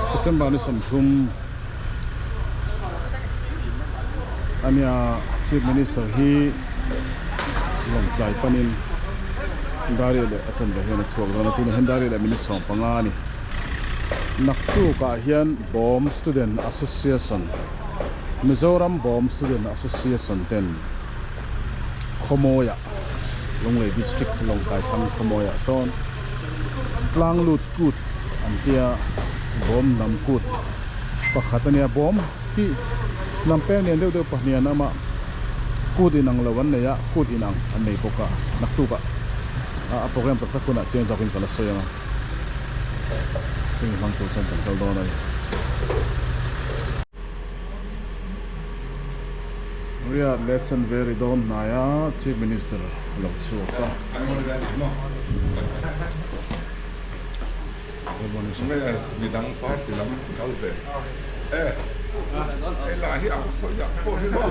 September ni 30 ania Chief Minister hi Lawngtlai panin Dari leh a chanve hian a chhuak dawn a, tunah hian Dari leh minute 15 a ni. Naktukah hian Bawm Student Association, Mizoram Bawm Student Association ten Khawmawiah, Lunglei District Lawngtlai thlang Khawmawiah sawn tlang lut kut an tia bawm hnam kut pakhat a nia bawm hi hnam peng lian deuh deuh pahnih an awm a kut inang lo an nei a kut inang an nei bawk a naktukah a program tak tak hunah chiang zawkin ka la sawi ang a chumi hmang tur chuan kan kal dawn a ni. Riyadh leh Chanveri dawn hnaia Chief Minister a lo chhuak a. Midang party lam kal ve e hei lah hi a khawi ah pawh hi maw.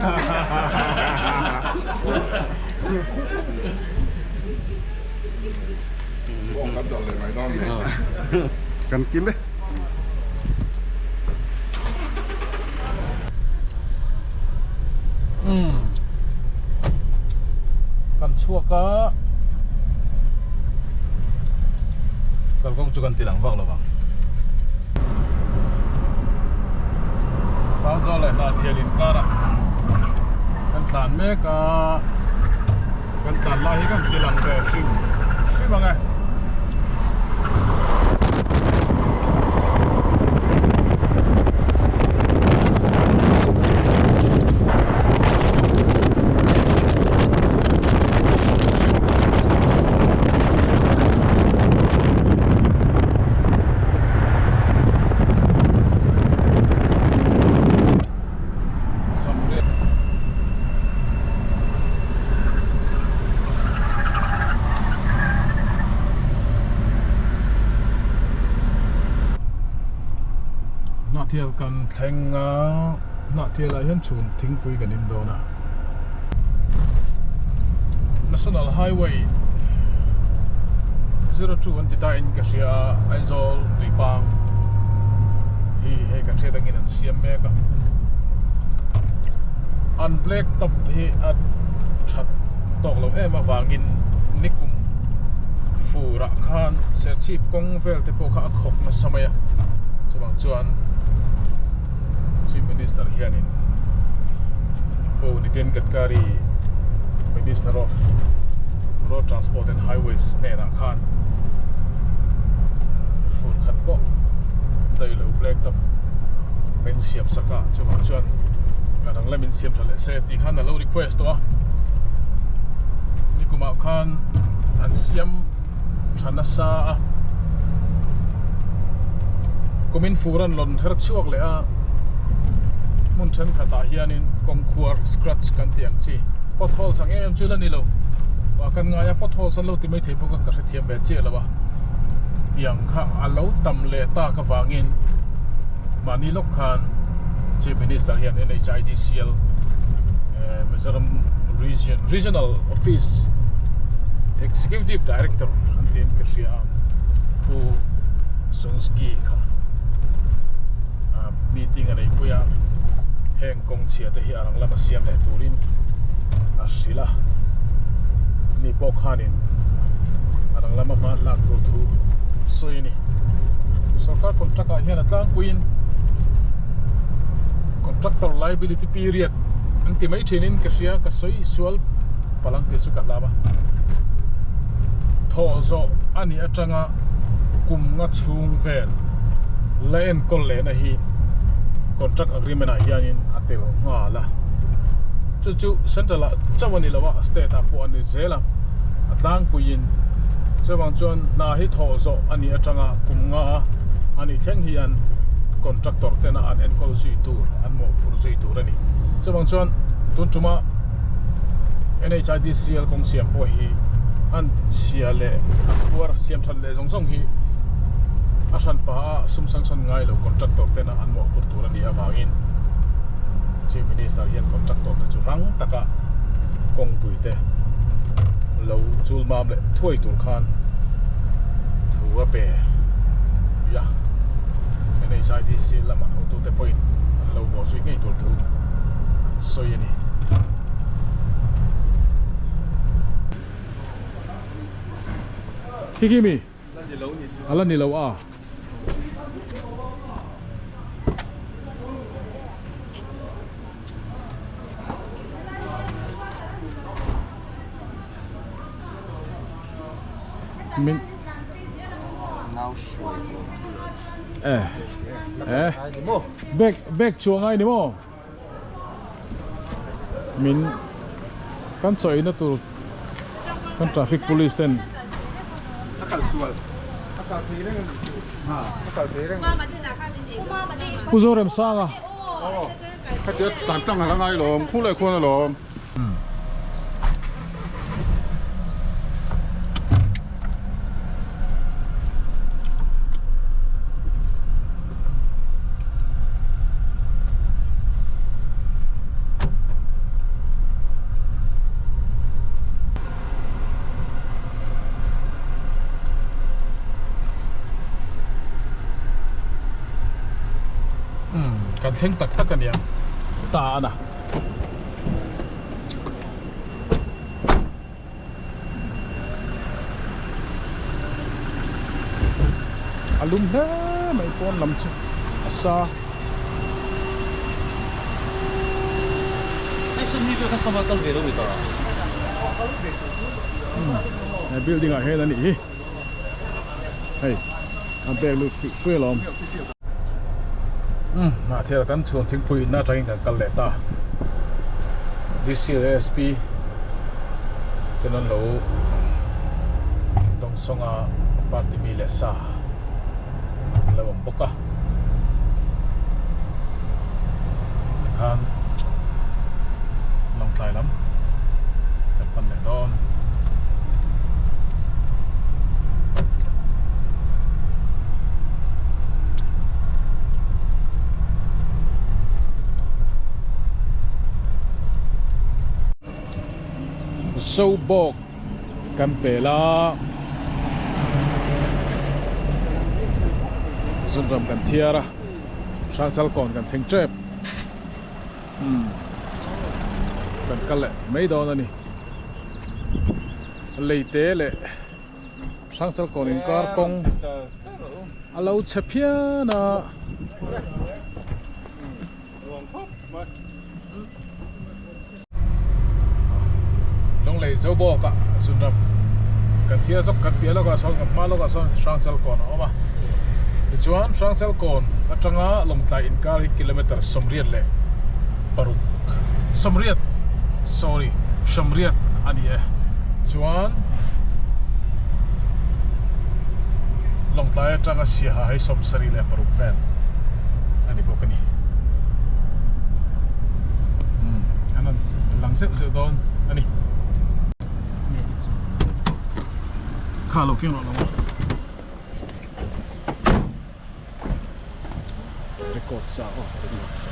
Pawh kan dawh leh mai dawn ni. Kan kim e. Kan chhuak a kalkawng chu kan ti lang vak lo vang Tangzawl leh Hnahthial inkar ah kan tlan mek a kan tlan lai hi kan ti lang ve hrim hrim ang e. Hnahthial kan thleng a Hnahthial ah hian chhun thingpui kan in dawn a National Highway 02 an ti ta in ka hria a Aizawl Tuipang hi hei kan hriat angin an siam mek a an black top hi a that tawk lo em avangin nikum furah khan serchhip kawng vel te pawh kha a khawk nasa mai a chuvang chuan Chief Minister hianin Pu Nitin Gadkari Minister of Road Transport and Highways hnenah khan fur khat pawh daih lo black top min siam sak a chuvang chuan ka dang lamin siam tha leh se tih khan a lo request tawh a nikumah khan an siam tha nasa a kumin fur an lawn her chhuak leh a hmun thenkhatah hianin kawngkhuar scratch kan tih ang chi potholes ang em em chu la ni lo kan ngai a potholes an lo ti maithei bawk a ka hrethiam ve chiah lo a tiang kha a lo tam leh tak avangin mahni lawk khan Chief Minister hian NHIDCL Mizoram Region Regional Office Executive Director an ti in ka hria a Pu Sonsgi kha meeting a neihpui a heng kawng chhia te hi a rang lama siam leh turin a hrilh a ni pawh khanin a rang lama hma lak tur thu sawi a ni sorkar contract ah hian a tlangpuiin contractor liability period an ti mai thin in ka hria ka sawi sual palang te chu ka hlau a thawh zawh a nih atanga kum nga chhung vel la enkawl lehna hi contract agreement ah hianin a tel nghal a chu chu central ah chauh a ni lo a state ah pawh a ni zel a a tlangpuiin chuvang chuan hna hi thawh zawh a nih atanga kum nga a nih thleng hian contractor tena an enkawl zui tur an mawhphurh zui tur a ni chuvang chuan tun tuma NHIDCL kawng siam pawh hi an chhia leh a khuar siam that leh zawng zawng hi a hran paha sum sanction ngai lo contractor tena an mawhphurh tur a nih avangin Chief Minister hian contractor te chu rang taka kawngpui te lo chul mam leh thuai tur khan thu a pe ya NHIDCL. DC lama hotute pawhin an lo bawhzui ngei tur thu an sawi a ni. Khi khi mi? A la ni lo a. Min Eh Eh Bag bag chuang ai ni maw Min kan chaw eina tur kan traffic police ten Pu Zoremsanga Khatia tan tlang a la ngai lawm khu leh khuan alawm. Kan thleng tak tak a nia ta a na. A lum hle mai pawn lam chu a sa. He building ah hian a nih hi hei a bag lut hruih hruih alawm. Umm mahthel kan chhun thingpui inna atangin kan kal leh ta DC leh SP ten an lo dawngsawng a party mi leh sa an lo awm bawk a tikhan lawngtlai lam kan pan leh dawn. Zobawk kan pel a Zunram kan thiar a Hrangchalkawn kan thleng tep umm kan kal leh mai dawn a ni Leite leh Hrangchalkawn inkar kawng a lo chhe phian a. Lunglei zo bawk a Zunram kan thil zawk kan piah lawkah sawn kan hma lawkah sawn Hrangchalkawn a awm a tichuan Hrangchalkawn atanga Lawngtlai inkar hi kilometer 96 sawmriat sorry sawmriat a ni e chuan Lawngtlai atanga Siaha hei 76 vel a ni bawk a ni. An rawn lang zeuh zeuh dawn a ni. Kha lo keng rawh lo a. Record sa aw record sa.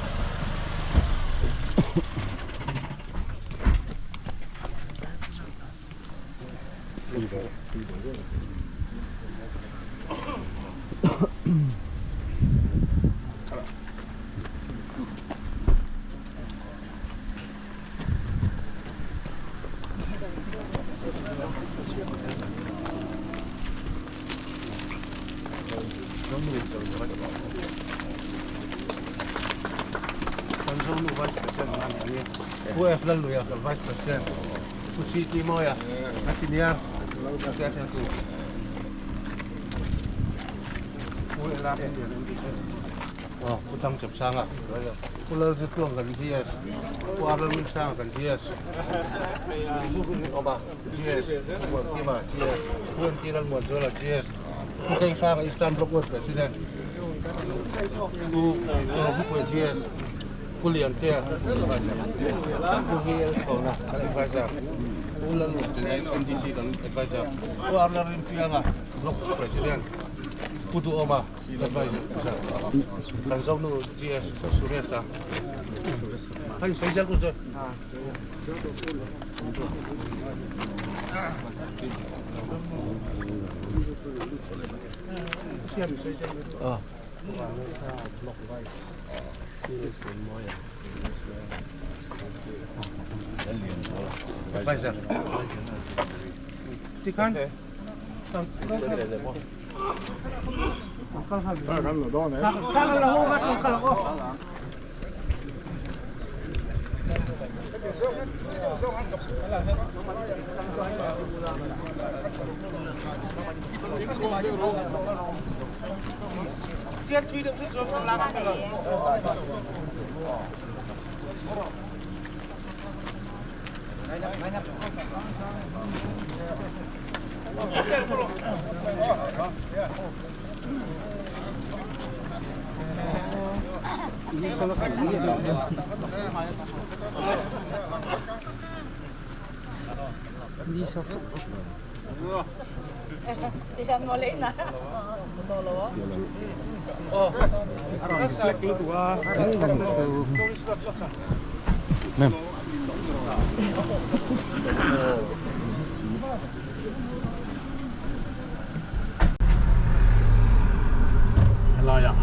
Helaiah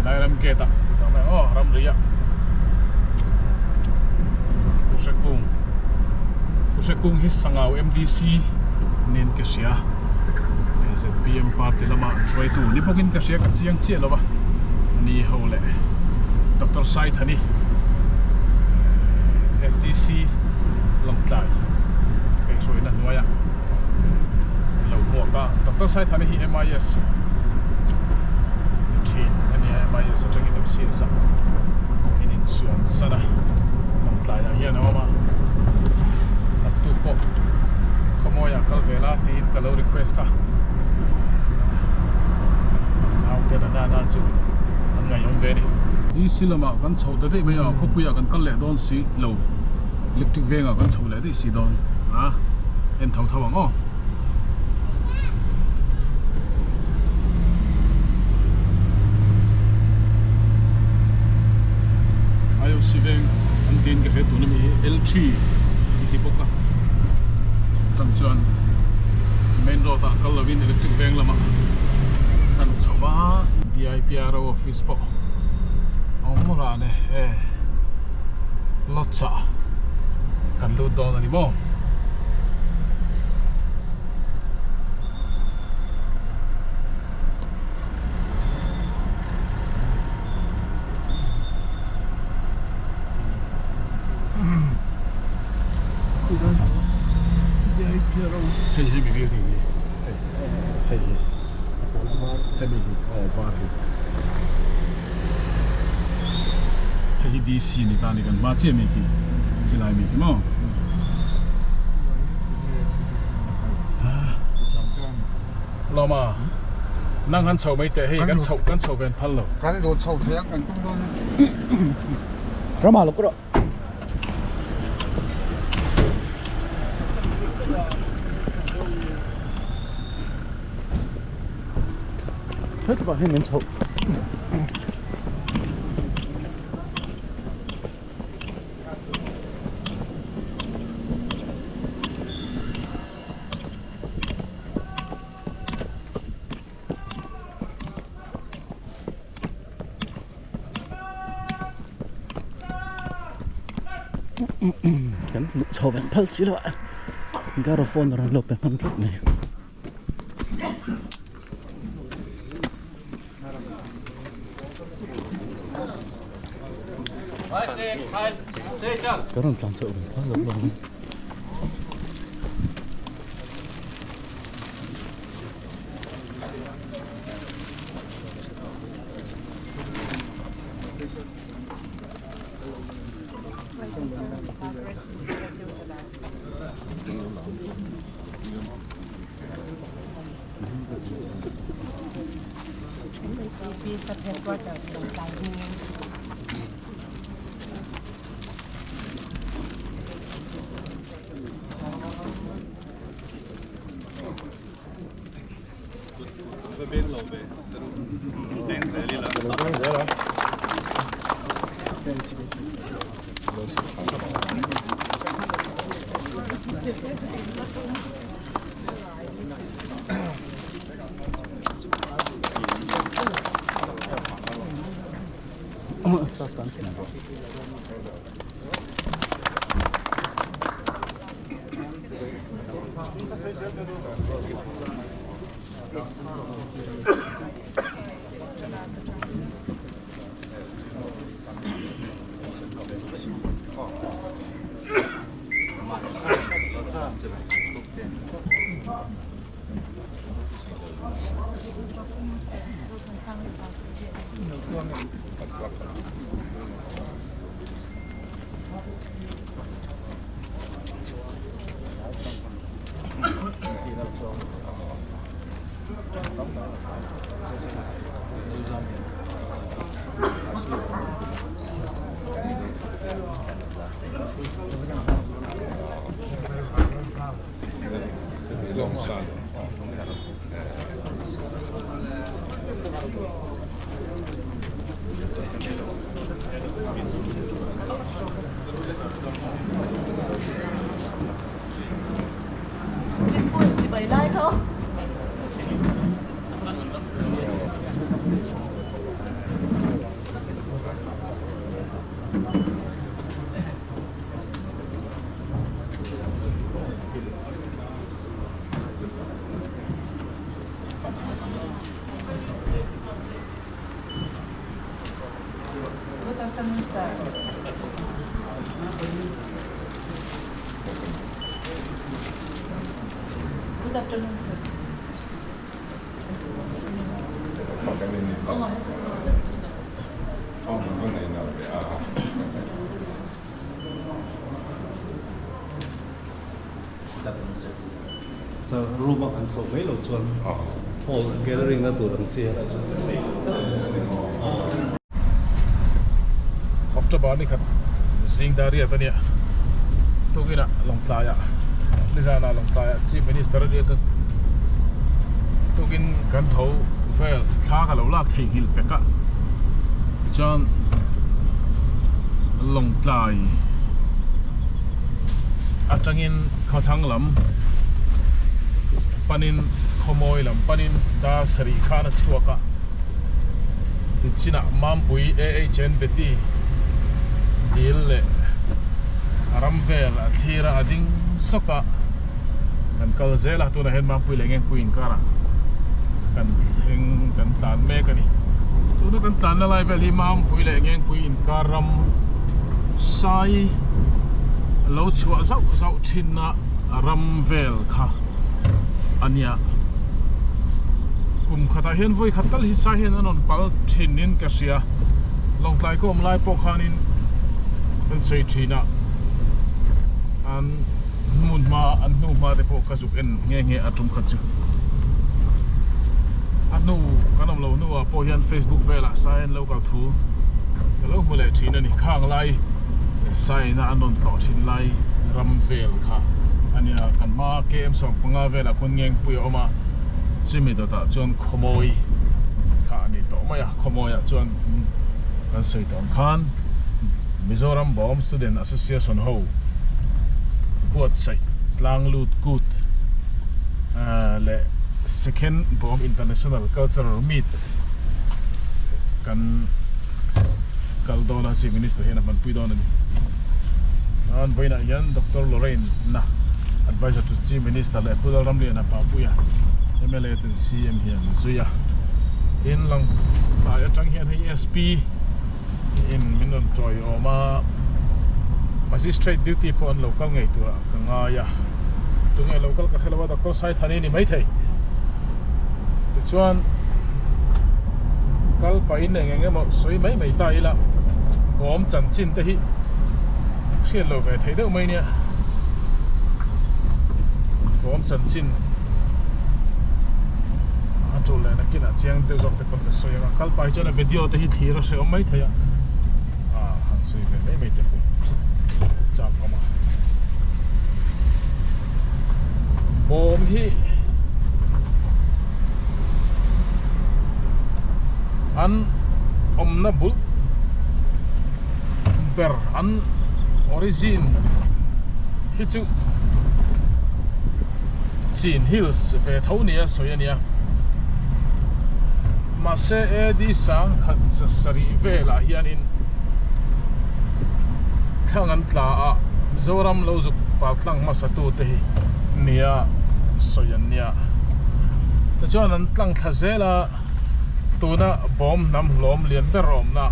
Lairam gate ah ti tawh mai aw ramri ah Puhrekung Puhrekung hi Sangau MDC nen ka hria ZPM party lama an hruaitu ni bawkin ka hria ka chiang chiah lo va ani ho leh Doctor Saithani SDC Lawngtlai kaihhruaina hnuaiah an lo hmuak a Doctor Saithani hi MIS ni thin a nia MIS atangin MCS ah in insuan san a Lawngtlaiah hian a awm a naktuk pawh khawmawiah kal ve la tiin ka lo request kha naute na nana chu an ngaihawm ve a ni. DC lamah kan chho ta daih mai a khawpuiah kan kal leh dawn si lo electric vengah kan chho leh daih si dawn a en tho tho ang aw. IOC veng an tiin ka hre tun ami hi L3 an ti bawk a chutang chuan main road ah kal lovin electric veng lamah kan chho a DIPRO office pawh a awm ran e e lodge ah kan lut dawn a ni maw. Hei hemi building hi hei hei hi hemi hi aw var hi hei hi DC ni ta ni kan hma chiah mi khi khilai mi khi maw. Lawma nang han chho mai teh hei kan chho kan chho ven phal lo. Kan lo chho thei ang kan tum dawn a. Rama lo kawr Hei chupah hian min chho. Kan luh chho veng phal si lo a garofon a rawn lo pe hman tlat mai. Ka rawn tlan chhoh ve phal lo lo ang. Room a kan chhoh mai loh chuan hall gathering na tur ang chi helai chuan kan nei lo tlat a ni. October ni khat zing dar riat a nia tukinah Lawngtlaiah nizanah Lawngtlaiah Chief Minister a nia tukin kan tho vel thla ka lo lak theihnghilh pek a tichuan Lawngtlai atangin khawthlang lam panin khawmawi lam panin dar sarih khan a chhuak a tichinah Mampui AHN Beti dil leh a ram vel a thlir a a ding sawk a kan kal zel a tunah hian Mampui leh Ngengpui inkarah kan thleng kan tlan mek a ni tuna kan tlanna lai vel hi Mampui leh Ngengpui inkar ram sai lo chhuah zauh zauh thinna ram vel kha a nia kum khatah hian vawi khat tal hi sai hian an rawn pal thin in ka hria Lawngtlai ka awm lai pawh khanin an sawi thin a an hmun hma an hnu hma te pawh ka zuk en nghe nghe a tum khat chu a hnu kan awm loh hnuah pawh hian Facebook velah sai an lo kal thu ka lo hmu leh thin a ni khang lai saina an rawn tlawh thin lai ram vel kha a nia kan hma KM 15 velah khawn Ngengpui a awm a chumi dawtah chuan Khawmawi kha a ni tawh mai a Khawmawiah chuan kan sawi tawh ang khan Mizoram Bawm Student Association ho buatsaih tlang lut kut leh Second Bawm International Cultural Meet kan kal dawn a Chief Minister hian a hmanpui dawn a ni. An vawiinah hian Doctor Lorraine na Advisor to Chief Minister leh Pu Lalramliana Papuia mla ten CM hian zui a. Tin lang tlai atang hian hei SP in min rawn tawiawm a Magistrate duty pawh an lo kal ngei turah ka ngai a. Tunge lo kal ka hre lo a Doctor Saithani ni maithei. Tichuan kal pahin eng eng emaw sawi mai mai ta ila bawm chanchin te hi hriat lo ve thei deuh mai nia bawm chanchin a tul leh nakinah chiang deuh zawk te pawn ka sawi ang a kal pah hi chuan a video te hi thlir a hrehawm mai thei a ah han sawi ve mai mai te pawh chak awm a bawm hi an awmna bul ber an origin hi chu Chin Hills ve tho nia sawi a nia mahse AD sangkhat sarih velah hianin. thlang an tla a, Mizoram lo zuk pal tlang hmasa tu te hi nia sawi an nia. Tichuan an tlang thla zel a, tuna bawm hnam hlawm lian ber awmna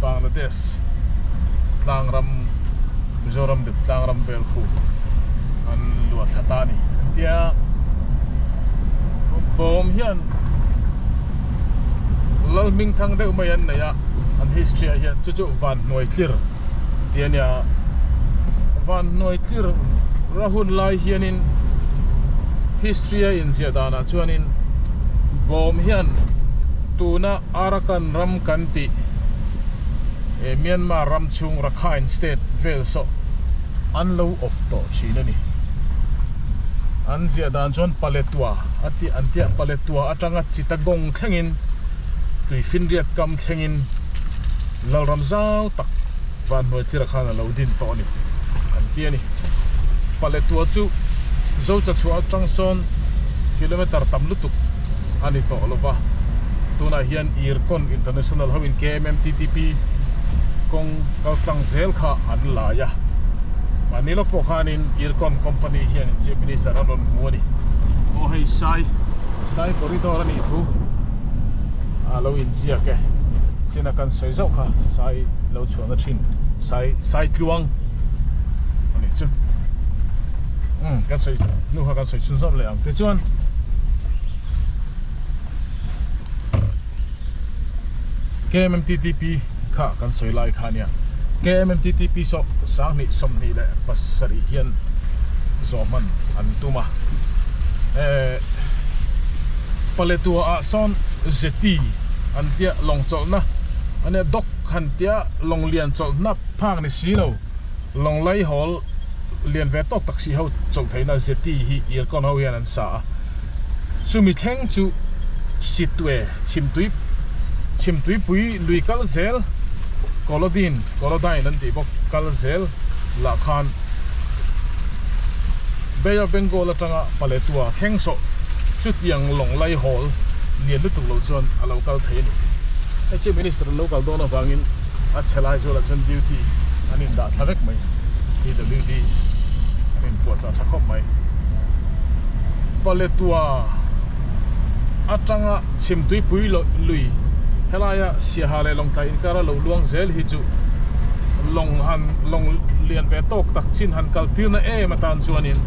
Bangladesh tlangram Mizoram dep tlangram vel khu an luah thla ta a ni. Tia bawm hian lal hming thang deuh mai an nei a, an history ah hian chu chu van hnuai tlir tih a nia. Van hnuai tlir ra hun lai hianin history a inziah danah chuanin bawm hian tuna Arakan ram kan tih eh Myanmar ram chhung Rakhine state vel saw an lo awp tawh thin a ni. An ziah dan chuan Paletwa a tih an tia Paletwa atanga Chittagong thlengin Tuifinriat kam thlengin Lalram zau tak van hnuai tirah khan a lo din tawh a ni an ti a ni. Paletwa chu Zocha chhuah atang sawn kilometer tam lutuk a ni tawh lo va, tunah hian Ircon International hoin KMMTTP kawng kal tlang zel kha an lai a. Mahni lawk pawh khanin Ircon company hianin Chief Minister a rawn hmu a ni. Aw hei Sai, Sai corridor a nih thu a lo inziak e. China kan sawi zauh kha Sai lo chhuahna thin Sai, Sai tluang a nih chu. Umm kan sawi hnu kha kan sawi chhun zawm leh ang tichuan. KMMTTP kha kan sawi lai kha nia KMMTTP saw sanghnih 27 hian zawh hman an tum a eh Paletwa ah sawn jetty an tia lawng chawlhna ania dock han tia lawng lian chawlhna phak ni si lo lawng lai hawl lian ve tawk tak si ho chawlh theihna jetty hi Ircon ho hian an sa a chumi thleng chu Sitwe chhimtui chhimtuipui lui kal zel Kolodin Kolodine an tih bawk kal zel lah khan Bay of Bengal atanga Paletwa thleng sawh chutiang lawng lai hawl lian lutuk lo chuan a lo kal thei a ni. Hei Chief Minister an lo kal dawn avangin a chhe lai zualah chuan duty an indah thla vek mai PWD an inpuahchah tha khawp mai. Paletwa atanga chhimtuipui lui helaia Siaha leh Lawngtlai inkara lo luang zel hi chu lawng han lawng lian ve tawk tak chin han kal tirna em atan chuanin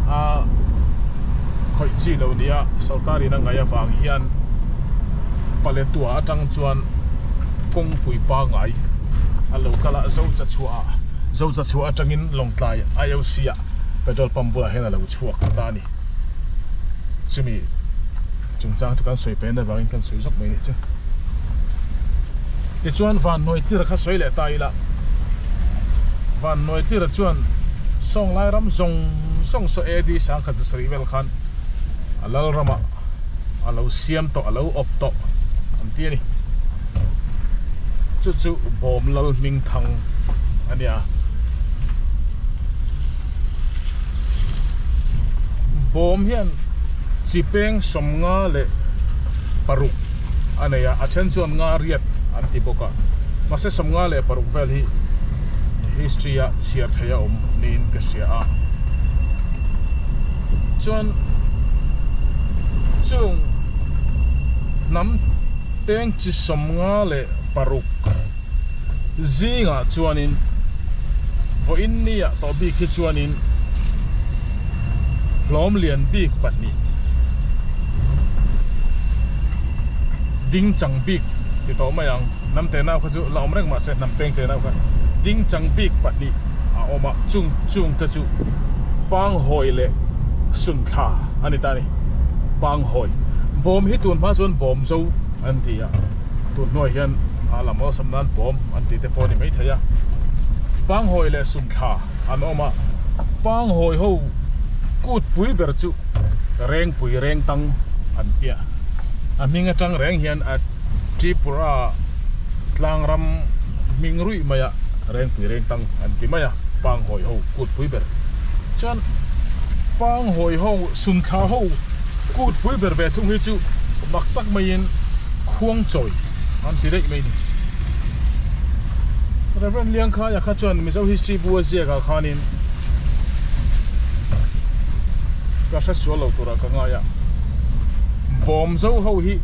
a khawih chi lo nia sorkar in a ngaih avang hian Paletwa atang chuan kawngpui pangai a lo kal a Zocha chhuah ah Zocha chhuah atangin Lawngtlai IOC ah petrol pump bulah hian a lo chhuak ta a ni. Chumi chungchang chu kan sawi pen avangin kan sawi zawk mai nih chu. Tichuan Vanhnuai Tlira kha sawi leh ta ila, Vanhnuai Tlira chuan Sawnglai ram zawng zawng saw AD 1700 vel khan a lal ramah a lo siam tawh, a lo awp tawh an ti a ni. Chu chu Bawm Lal Hmingthang a nia. Bawm hian chi peng 56 a nei a, a then chuan nga riat an ti bawk a, mahse 56 vel hi history a chhiar thei a awm niin ka hria a. Chuan chung hnam peng chi 56 zingah chuanin vawiin nia tawh bik hi chuanin hlawm lian bik pahnih ding chang bik ti tawh mai ang hnam te nau kha chu la awm reng mahse hnam peng te nau kha ding chang bik pahnih a awm a chung chung te chu panghawi leh sunthla a ni ta a ni panghawi bawm hi tun hma chuan bawm zo an ti a tun hnuai hian a lam awlsam nan bawm an tih te pawh a ni maithei a panghawi leh sunthla an awm a panghawi ho kut pui ber chu rengpui reng tang an tia a hming atang reng hian a Tripura tlang ram hming ruih mai a rengpui reng tang an ti mai a panghawi ho kut pui ber chuan panghawi ho sunthla ho kut pui ber ve thung hi chu mak tak maiin khuang chawi an ti daih mai a ni. Rev Liangkhaia kha chuan Mizo History bu a ziakah khanin ka hre sual lo turah ka ngai a, Bawmzo ho hi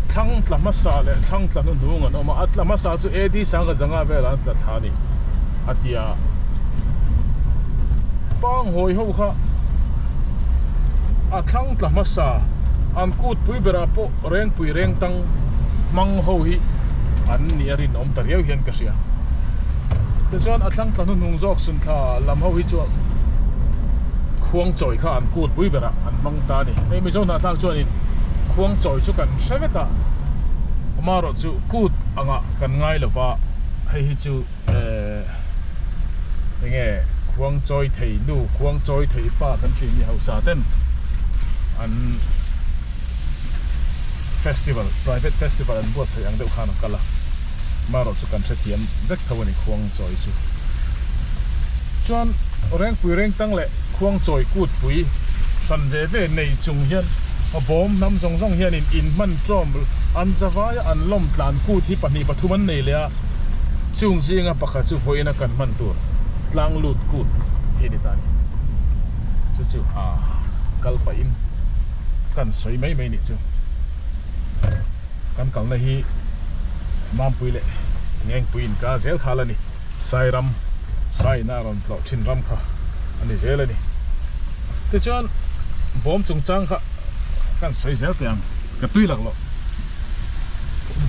thlang tla hmasa leh thlang tla hnuhnung an awm a, a tla hmasa chu AD sanga zanga velah an tla thla a ni a ti a. Panghawi ho kha a thlang tla hmasa an kut pui berah pawh Rengpui Rengtang hmang ho hi an ni a rinawm ta riau hian ka hria. Tichuan a thlang tla hnuhnung zawk Sunthla lam ho hi chuan Khuangchawi kha an kut pui berah an hmang ta a ni. Hei Mizo hnahthlak chuanin Khuangchawi chu kan hre vek a, amaherawhchu kut angah kan ngai lova hei hi chu. Eh enge khuang chawi thei nu khuang chawi thei pa kan tih ni hausa ten an festival private festival an buatsaih ang deuh khan a kal a marawh chu kan hrethiam vek tho a ni khuang chawi chu chuan rengpui rengtang leh khuang chawi kutpui hran ve ve nei chung hian a bawm hnam zawng zawng hianin inhman tawm an zavaia an lawm tlan kut hi pahnih pathum an nei leh a. Chung zinga pakhat chu vawiina kan hman tur tlang lut kut hi a ni ta a ni. Chu chu a kal pahin kan sawi mai mai nih chu. Kan kalna hi Mampui leh Ngengpui inka zel khal a ni. Sairam, Saina a rawn tlawh thin ram kha a ni zel a ni. Tichuan bawm chungchang kha kan sawi zel teh ang. Ka tui laklawh.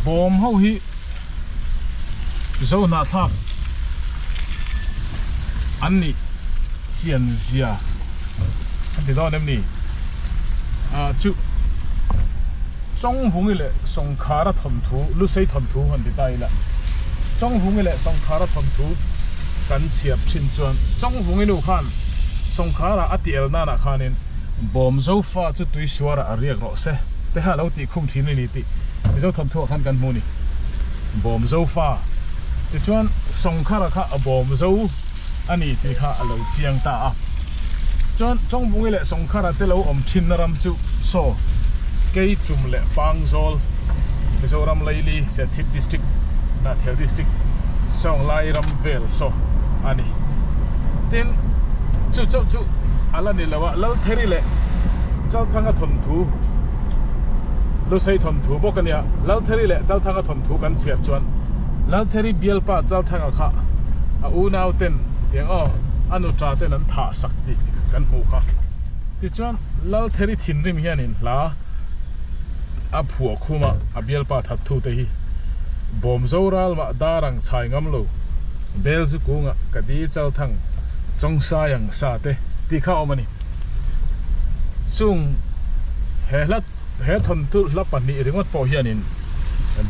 Bawm ho hi. Zohnahthlak an nih chian zia an ti dawn em ni? Ah chu Chawngvungi leh Sawngkhara thawnthu, Lusei thawnthu han ti ta ila, Chawngvungi leh Sawngkhara thawnthu kan chhiar thin chuan Chawngvungi nu khan Sawngkhara a ti el nanah khanin Bawm Zofa chu tuisuarah a riak rawh se te kha a lo tih khum thin a ni tih Mizo thawnthuah khan kan hmu a ni. Bawm zo fa tichuan Sawngkhara kha a bawm zo a ni tih kha a lo chiang ta a. Chuan Chawngvungi leh Sawngkhara te lo awm thinna ram chu saw Keitum leh Pangzawl, Mizoram Laili, Serchhip District, Hnahthial District, Sawnglai ram vel saw a ni. Tin, chu chauh chu a la ni lo a, Laltheri leh Chalthanga thawnthu, Lusei thawnthu bawk a nia, Laltheri leh Chalthanga thawnthu kan chhiar chuan Laltheri bialpa Chalthanga kha a unau ten tiang aw a nuṭa ten an thah sak tih kan hmuh kha. Tichuan Laltheri thinrim hianin hla a phuah khum a, a bialpa thatthu te hi Bawmzo ral mah dar ang chhai ngam lo, Belzu kungah ka di Chalthang Chawngsai ang sa te tih kha a awm a ni. Chung he hla he thawnthu hla pahnih ringawt pawh hianin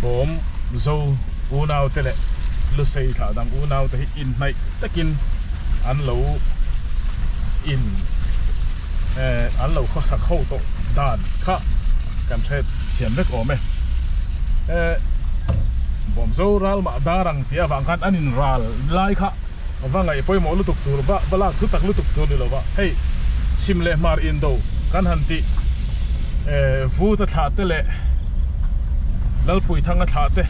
bawm zo unaute leh lusei thlah dang unaute hi inhnaih takin an lo in eh an lo khawsak ho tawh dan kha kan hre thiam vek awm e. Eh bawm zo ral mah dar ang tih avang khan an inral lai kha. Va ngaih pawimawh lutuk tur va va lak thu tak lutuk tur ni lova hei chhim leh hmar indo kan han tih eh vut a thlah te leh Lalpui thang a thlah te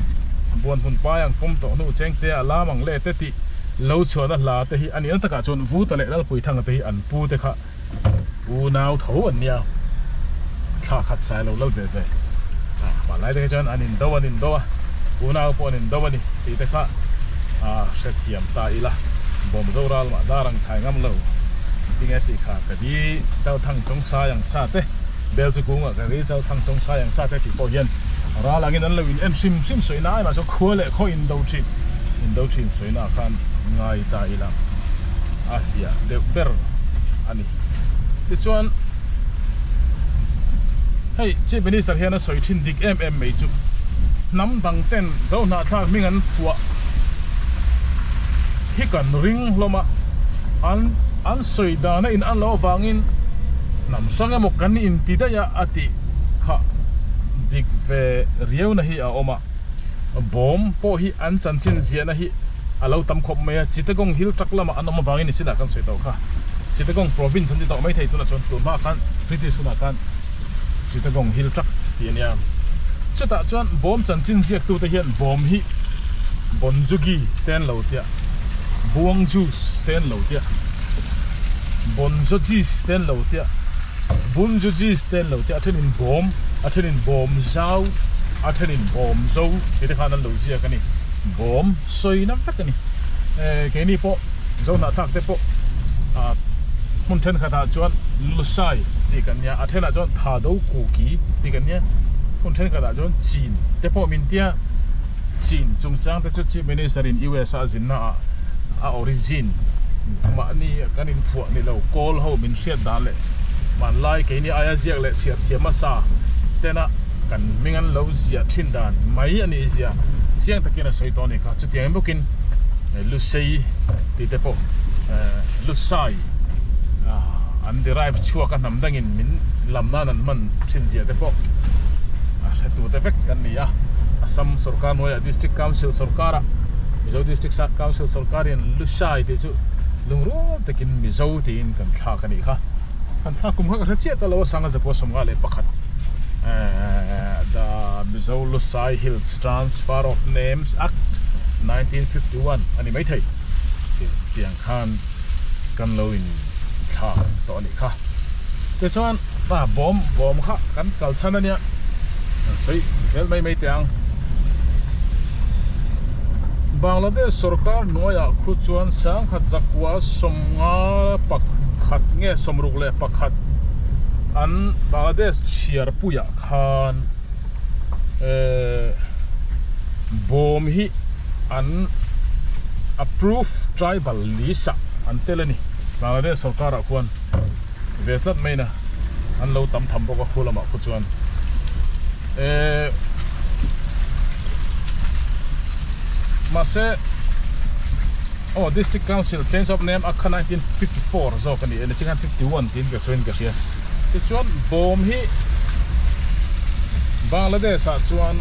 buan hmun pai ang pawm tawh hnu cheng te a lam ang leh te tih lo chhuahna hla te hi a nih na takah chuan vuta leh Lalpui thanga te hi an pu te kha unau tho an nia thla khat sai lo lal ve ve ah hmanlai te kha chuan an indo an indo a unau pawh an indo a ni tih te kha ah hrethiam ta ila bawm zo ral mah dar ang chhai ngam lo tinge tih kha ka di chalthang chawng sai ang sa te bel chu kungah ka ri chalthang chawng sai ang sa te tih pawh hian ral angin an lo in en hrim hrim sawi na ai mah chuan khua leh khaw indo thin indo thin sawi na khan ngai ta ila. a fiah deuh ber a ni. Tichuan hei Chief Minister hian a sawi thin dik em em mai chu hnam dang ten Zohnahthlak hming an phuah hi kan ring hlawm a, an an sawi dana in an lo avangin hnam hrang emaw kan inti daih a a tih kha dik ve riauna hi a awm a. Bawm pawh hi an chanchin ziahna hi a lo tam khawp mai a, Chittagong Hill truck lamah an awm avangin nichinah kan sawi tawh kha. Chittagong Province an ti tawh mai thei tunah chuan tun hmaah khan British hunah khan Chittagong Hill truck tih a nia. Chutah chuan bawm chanchin ziaktute hian bawm hi. Bonjugi te an lo tia, Buang juice te an lo tia, Bonjojis te an lo tia, Bunjujis te an lo tia, a thenin bawm, a thenin bawm zau, a thenin bawm zo tih te khan an lo ziak a ni. Bawm sawina vek a ni. Keini pawh Zohnahthlak te pawh hmun thenkhatah chuan Lusai tih kan nia, a thenah chuan Thado Kuki tih kan nia, hmun thenkhatah chuan Chin te pawh min tia. Chin chungchang te chu Chief Minister in US a zinna ah a origin mahni kan inphuah ni lo kawl ho min hriat dan leh hmanlai keini aia ziak leh chhiar thiam hmasa tena kan hming an lo ziah thin dan mai a nih zia chiang takin a sawi tawh a ni kha. Chutiang bawkin Lusei tih te pawh Lusai an derive chhuak a hnam dangin min lam nan an hman thin zia te pawh a hretu te vek kan ni a. Assam sorkar hnuaiah District Council sorkarah Mizo District Council sorkarin Lushai tih chu lungrual takin Mizo tiin kan thlak a nih kha. Kan thlak kum kha ka hre chiah ta lo a, Sanga Zapua 51 The Mizo Lushai Hills Transfer of Names Act 1951 a ni maithei tiang khan kan lo in thlak tawh a nih kha. Tichuan bawm bawm kha kan kal chhan a nia. Kan sawi zel mai mai teh ang. Bangladesh sorkar hnuaiah khu chuan sangkhat zakua sawmnga pakhat nge sawmruk leh pakhat an Bangladesh chhiar puiah khan ehh bawm hi an approve tribal list ah an tel a ni. Bangladesh sorkarah khuan. ve tlat mai na an lo tam tham bawk a khu lamah khu chuan ehh mahse aw district council change of name akha 1954 zawk a ni e niching khan 51 tiin ka sawiin ka hria tichuan bawm hi Bangladesh ah chuan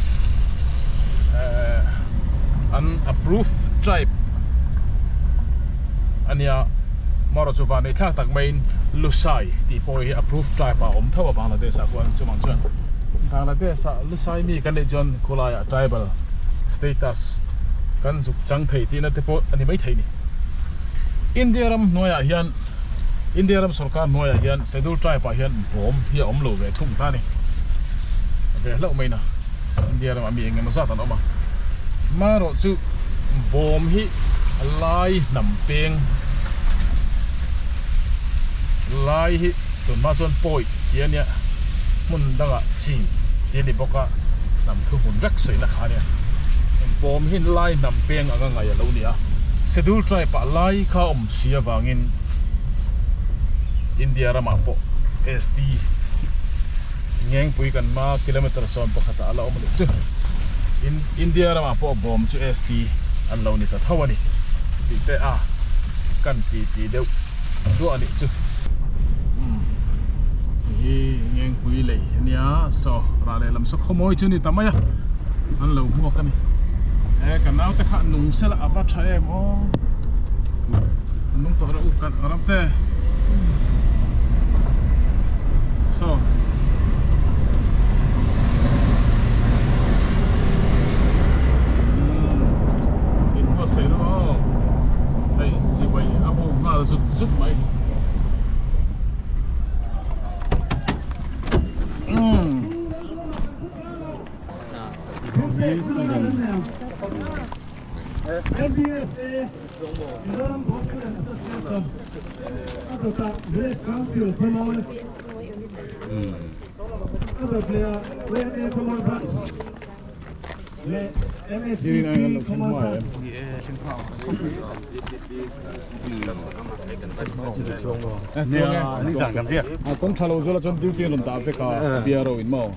ehh an approved tribe a nia. Mawra chu van eithlak tak maiin Lusai tih pawh hi approved tribe ah a awm tho a Bangladesh ah khuan chuvang chuan Bangladesh ah Lusai mi kan neih chuan khulaiah tribal status kan zuk chang thei tihna te pawh a ni maithei ni. India ram hnuaiah hian India ram sorkar hnuaiah hian schedule tribe ah hian bawm hi a awm lo ve thung ta a ni. Ve hlauh mai na India ramah mi engemaw zat an awm a. Marawh chu bawm hi lai hnam peng lai hi tun hma chuan pawi tih a nia hmun dangah chi tih a ni bawk a hnam thu hmun vek sawina kha a nia bawm hi lai hnam peng anga ngaih a lo ni a schedule tribe ah lai kha a awm si avangin India ramah pawh ST Ngengpui kan hma kilometer 11 ah a la awm a nih chu. India ramah pawh bawm chu ST an lo ni ta tho a ni tih te a kan ti ti deuh duah a nih chu. Umm hi Ngengpui lei a nia saw rah leh lam saw khawmawi chu a ni ta mai a an lo hmuak a ni. E ka naute kha nung sela a va tha em aw nung tawh rawh u kan ram te. Saw in buatsaih rawh aw hei chibai a bu nghal zut zut mai umm. Kawng tha lo zuala chuan duty an rawn dah vek a BRO in maw.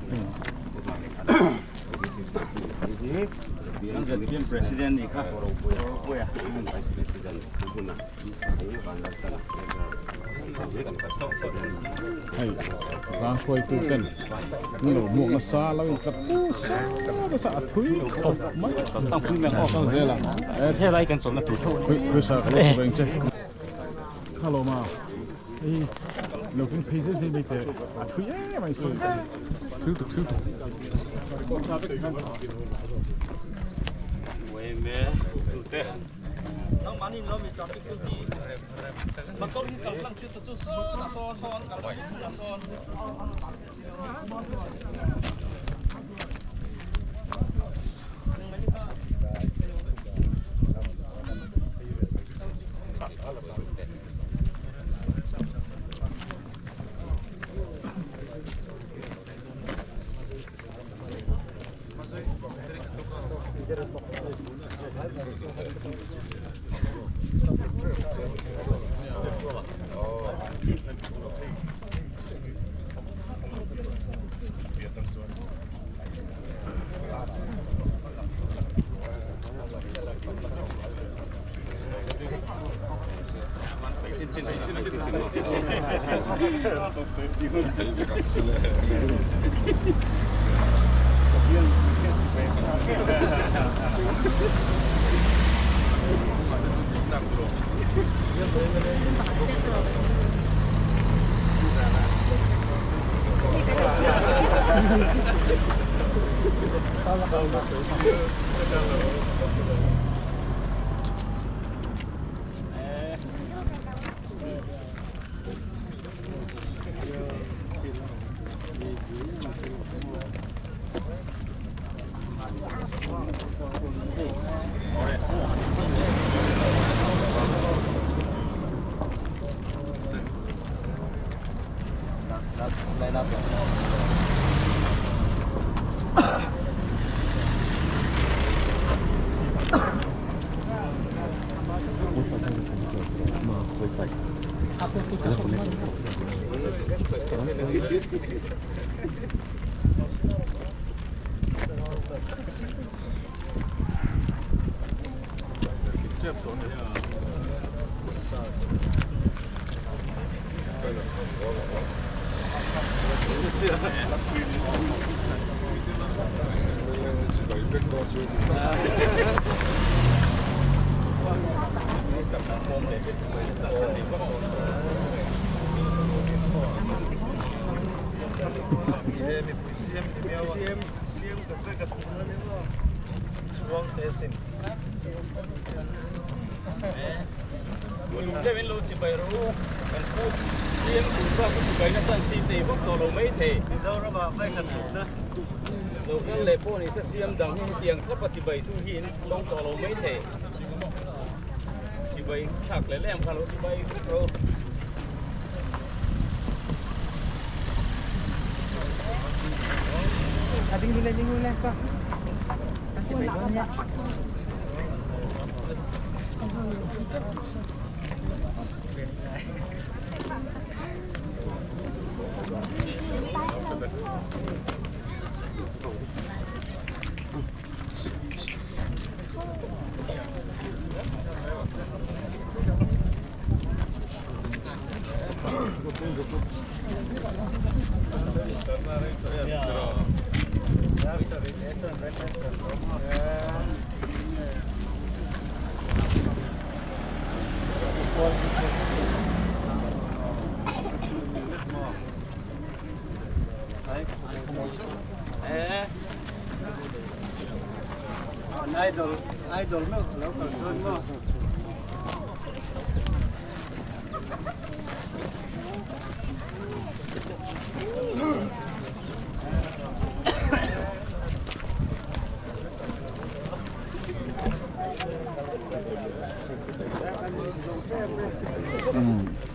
Hei rang hruaitu ten an lo hmuak nasa lo in tlat nasa nasa a thui khawp mai kal zel ang helai kan chawlhna tur tho pawisa ka lo chawp reng che hello ma hei lo keng phei zai zai mai teh a thui em mai sawi thil tuk thil tuk.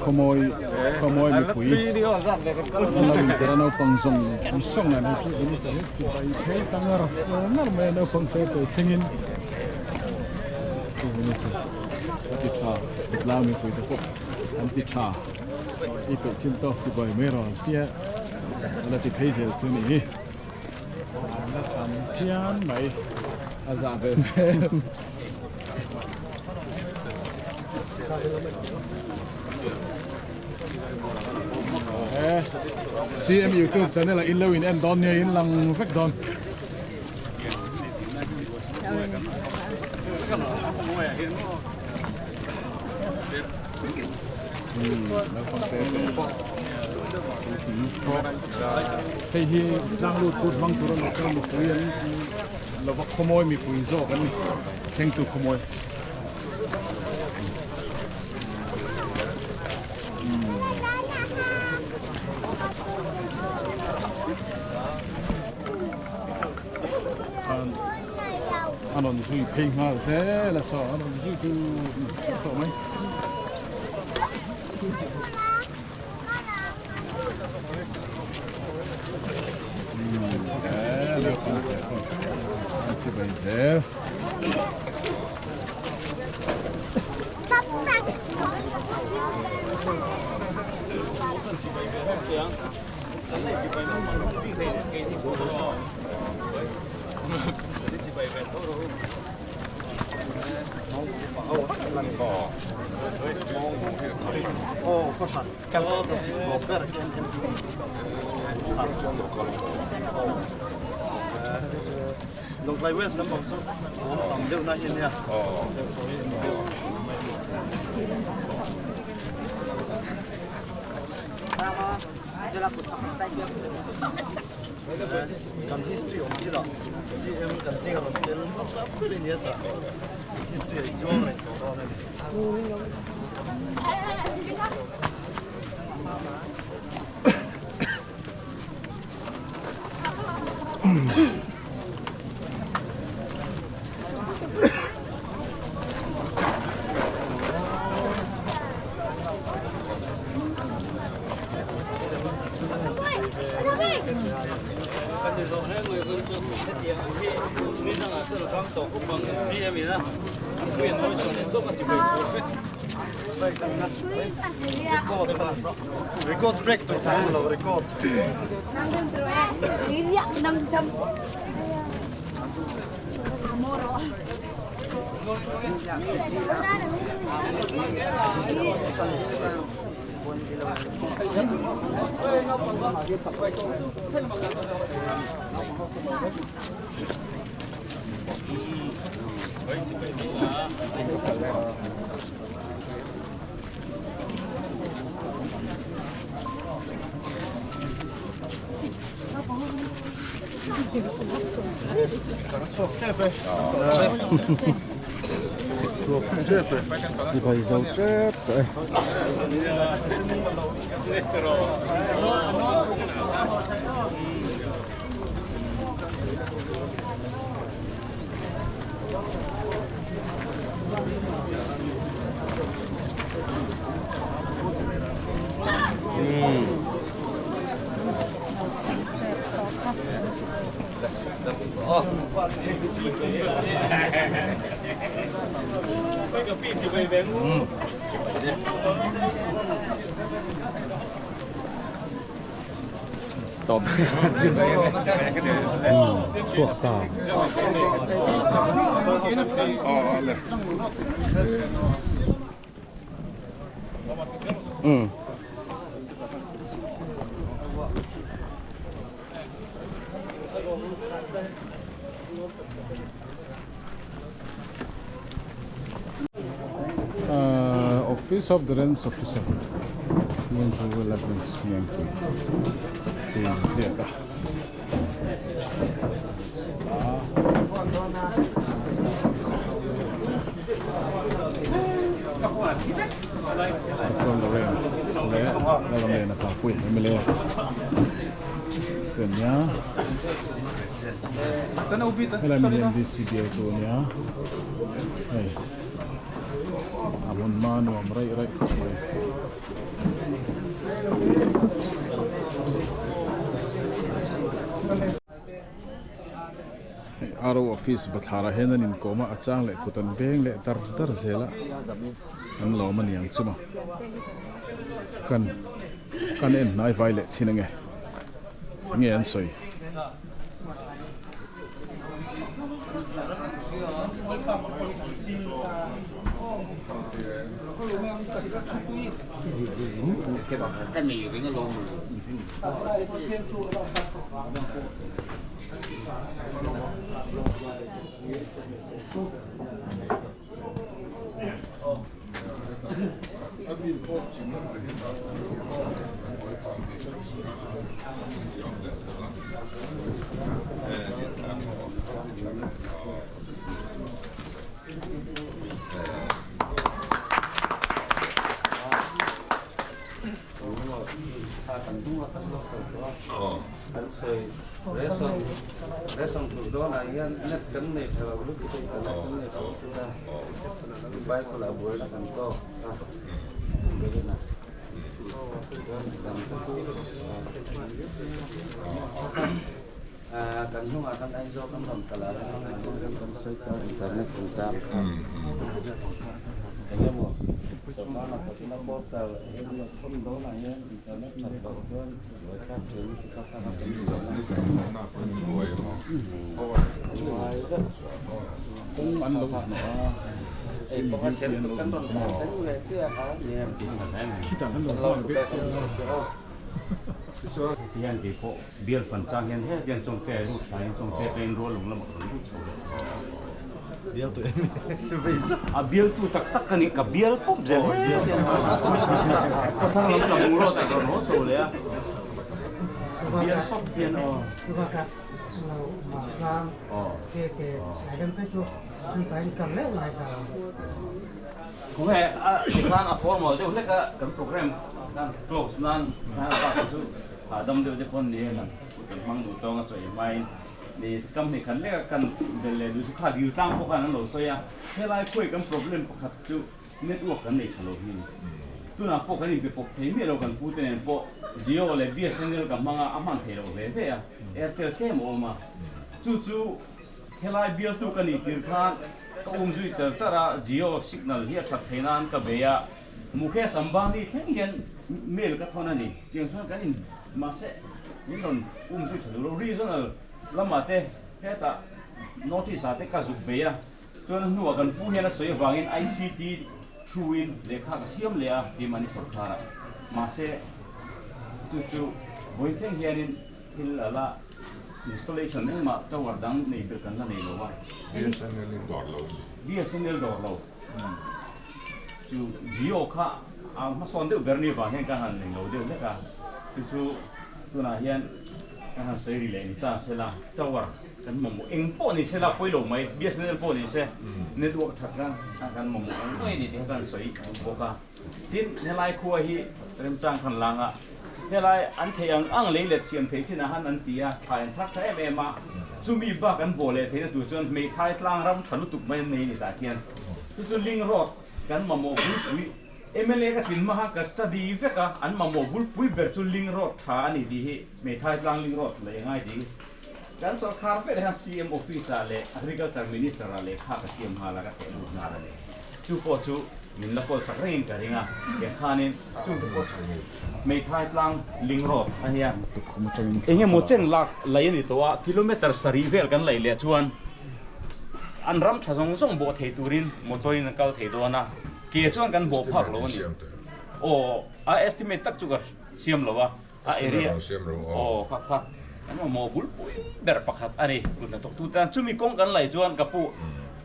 Khawmawi khawmawi mipui an lo inzir a naupang zawng zawng an chibai phei ta ngar ngar mai a naupang te te thlengin chief minister a ti tha tlang mipui te pawh an ti tha i peih chin tawk chibai mai rawh ang tia a la ti phei zel chu a ni hi an la tam phian mai a zah ve hmel. CM YouTube channel a in lo in en dawn nia in lang vek dawn. Hei hi tlang lut kut hmang tur a lo kal mipui an. lova khawmawi mipui zawk an ni thlengtu khawmawi. An rawn zui phei nghal zel a saw an rawn zui tu tawh mai. Chibai zel. Lawngtlai West lampang chu awm tam deuh na hi ania. Kan history awm chin ah CM kan zinga rawn tel hmasa ber a nia sa history ah i chuang reng tawh dawn a ni. Record break tawh thang lo record. Chibai zo tep tawh e. Tawp chhuak ta. Um. Office of the Range Officer Ngengpui Wildlife Range Ngengpui tih a inziak a. Doctor Lorraine leh Lalramliana Papui mla te an nia. Helai mi hi MDC bial tu a nia hei a hmun hma nuam raih raih khawp mai. Hei RO office bathlar ah hian an inkawm a a chang leh kut an beng leh dar dar zel a an lawm a ni ang chu maw kan kan en hnai vai leh chin ange nge an sawi. Kan sawi ration ration tur dawnah hian net kan nei tha lo lutuk a internet kan nei tha lutuk a bible ah buaina kan tawk a kan hnungah kan Aizawl kan rawn kal a kan sawi ta internet chungchang kha eng emaw sorkar hna thawkna portal eng emaw thawn dawnah hian internet that loh chuan buaithlak thin lutuk a kha kan Kawng an lo hnawh a, hemi duty an lo awm a, khitah an lo nghal vek chiang a. Tihian kei pawh bial fan chang hian he hian chawngte a lut thlaiin chawngte atangin rual lung lamah ka rawn lut chho leh. Bialtu em chu vei zauh. A bialtu tak tak ka ni, ka bial pawp zel he hian khawthlang lam tlangmu road ah ka rawn haw chho leh a, ka bial pawp hian aw. Khawnge a tikhan a formal deuh hlek a kan program kan close nan a bak chu hahdam deuh te pawn ni a kan hmang duh tawng a chaw ei hmain ni kam hnih khat lek a kan belh leh duh chu kha dil tlang pawh khan an lo sawi a helai khuai kan problem pakhat chu network kan nei tha lo hi a ni tunah pawh kan inpe pawp thei miah lo kan pu te nen pawh Jio leh BSNL ka hmang a a hman thei loh ve ve a Airtel tlem a awm a chu chu helai bialtu ka nih tir khan Ka um zui char char a, Jio signal hi a that thei nan ka bei a, Mukesh Ambani thleng hian mail ka thawn a ni. Tiang chuan kan in mahse min rawn um zui tha duh lo. Regional lamah te hetah notice ah te ka zuk bei a, chuan a hnuah kan pu hian a sawi avangin ICT thu in lehkha ka siam leh a ti mahni sawrkharah. Mahse chu chu vawi thleng hianin thil a la Installation engmah tower dang nei belh kan la nei lo a. BSNL in dawr lo ni. BSNL dawr lo. Chu Jio kha a hmasawn deuh ber ni vang hian ka han nei lo deuh hlek a. Chu chu tunah hian ka han sawi ri leh ni ta sela tower kan mamawh eng pawh ni sela pawi lo mai BSNL pawh ni se network that kha kan mamawh ang mai a ni tih kha ka han sawi bawk a. Tin, helai khua hi remchang khan lang a, helai an theih ang ang lei let siam thei chin ah han an ti a, thlai an thak tha em em a, chumi bak an bawh leh theihna tur chuan hmeithai tlang ram tha lutuk mai an nei a ni tah hian. Chu chu Ling Road kan mamawh bulpui mla ka tlin hmaha ka study vek a, an mamawh bulpui ber chu Ling Road tha a ni tih hi hmeithai tlang Ling Road lei a ngai ding. Kan sorkar ber hian CM office ah leh Agriculture Minister ah lehkha ka siam nghal a, ka theh lut nghal a ni. Chu pawh chu min la kawl chak rengin ka ring a, tiang khanin chung te pawh Hmeithai tlang ling road a nia. Eng emaw chen lak lei a ni tawh a, kilometer sarih vel kan laih leh chuan an ram tha zawng zawng bawh thei turin motor in an kal thei dawn a, ke chuan kan bawh phak lo a ni. Aw, a estimate tak chu ka siam lo a. A area aw kha kha kan mamawh bulpui ber pakhat a ni. Kut hnathawktu tan chumi kawng kan laih chuan ka pu